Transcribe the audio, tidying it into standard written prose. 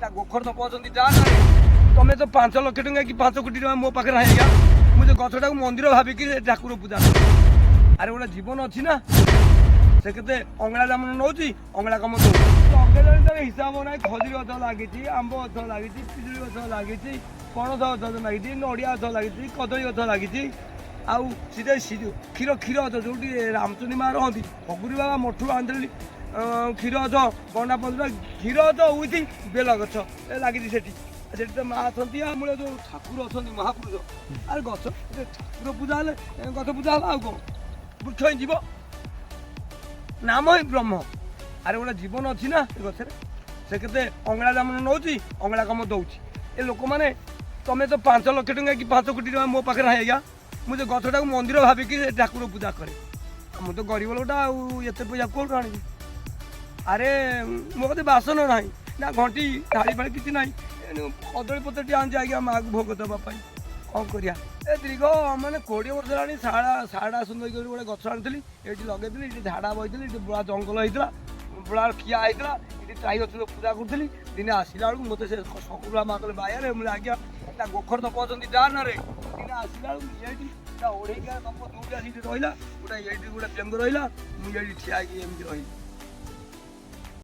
ନା ଗୋଖର ତ ଅଛନ୍ତି ଯା ନା। ତମେ ତ 5 ଲକ୍ଷ ଟଙ୍କା କି 5 କୋଟି ଟଙ୍କା ମୋ ପାଖରେ ନାହିଁ ଆଜ୍ଞା। ମୁଁ ସେ ଗଛଟାକୁ ମନ୍ଦିର ଭାବିକି ସେ ଠାକୁର ପୂଜା କରେ। ଆରେ, ଗୋଟେ ଜୀବନ ଅଛି ନା। ସେ କେତେ ଅଙ୍ଗଳା ଜାମନ ନେଉଛି, ଅଙ୍ଗଳା କାମ ଦଉଛି। ଲଗେଇଲେଣି, ତାର ହିସାବ ନାହିଁ। ଖଜୁରୀ ଗଛ ଲାଗିଛି, ଆମ୍ବ ଗଛ ଲାଗିଛି, ପିଜୁଳି ଗଛ ଲାଗିଛି, ପଣସ ଗଛ ଲାଗିଛି, ନଡ଼ିଆ ଗଛ ଲାଗିଛି, କଦଳୀ ଗଛ ଲାଗିଛି। ଆଉ ସେଟା କ୍ଷୀର ଗଛ, ଯୋଉଠି ରାମଚଣ୍ଡୀ ମା ରହନ୍ତି, ହଗୁରୀ ବାବା ମଠରୁ ଆଣିଥିଲି କ୍ଷୀର ଗଛ, ଗଣ୍ଡା ପତ୍ର କ୍ଷୀର ଗଛ ୱିଥ୍ ବେଲ ଗଛ ଏ ଲାଗିଛି ସେଠି। ସେଠି ତ ମା ଅଛନ୍ତି। ଆଉ ମୂଳ ଯୋଉ ଠାକୁର ଅଛନ୍ତି, ମହାପୁରୁଷ। ଆରେ, ଗଛ ଏ ଠାକୁର ପୂଜା ହେଲେ ଗଛ ପୂଜା ହେଲା, ଆଉ କ'ଣ? ବୃକ୍ଷ ହିଁ ଯିବ, ନାମ ହିଁ ବ୍ରହ୍ମ। ଆରେ, ଗୋଟେ ଜୀବନ ଅଛି ନା ଏ ଗଛରେ। ସେ କେତେ ଅଙ୍ଗଳା ଜାମନ ନେଉଛି, ଅଙ୍ଗଳା କାମ ଦଉଛି। ଏ ଲୋକମାନେ, ତମେ ତ 5 ଲକ୍ଷ ଟଙ୍କା କି 5 କୋଟି ଟଙ୍କା ମୋ ପାଖରେ ନାହିଁ ଆଜ୍ଞା। ମୁଁ ସେ ଗଛଟାକୁ ମନ୍ଦିର ଭାବିକି ସେ ଠାକୁର ପୂଜା କରେ। ଆଉ ମୁଁ ତ ଗରିବ ଲୋକଟା, ଆଉ ଏତେ ପଇସା କୋଉଠୁ ଆଣିବି? ଆରେ, ମୋ କତିରେ ବାସନ ନାହିଁ ନା ଘଣ୍ଟି ଥାଳି ଫାଳି କିଛି ନାହିଁ। ଏଣୁ କଦଳୀ ପତ୍ରଟି ଆଣିଛି ଆଜ୍ଞା ମାଆକୁ ଭୋଗ ଦେବା ପାଇଁ। କ'ଣ କରିବା? ଏ ଦୀର୍ଘ ମାନେ 20 ବର୍ଷ ହେଲାଣି। ଶାରଳା ଶାରଳା ସୁନ୍ଦରୀ କରି ଗୋଟେ ଗଛ ଆଣିଥିଲି, ଏଇଠି ଲଗେଇଥିଲି। ଏଇଠି ଝାଡ଼ା ବହିଥିଲି, ଏଇଠି ବୁଳା ଜଙ୍ଗଲ ହେଇଥିଲା, ବୁଳା ଖିଆ ହେଇଥିଲା। ଏଠି ତ୍ରାହି ଗଛ ପୂଜା କରୁଥିଲି। ଦିନେ ଆସିଲା ବେଳକୁ ମୋତେ ସେ ସକୁଲା ମା କହିଲେ, ବାୟାରେ। ମୁଁ କହିଲି, ଆଜ୍ଞା। ନା ଗୋଖର ତ ଅଛନ୍ତି ଯା ନାରେ। ଦିନେ ଆସିଲା ବେଳକୁ ଏଇଠି ତା ଓଢ଼େଇକା ତମ ଦୁଇଟା ସେଇଠି ରହିଲା, ଗୋଟେ ଏଇଠି ଗୋଟେ ବେଙ୍ଗ ରହିଲା। ମୁଁ ଏଇଠି ଠିଆ ହେଇକି ଏମିତି ରହିଲି।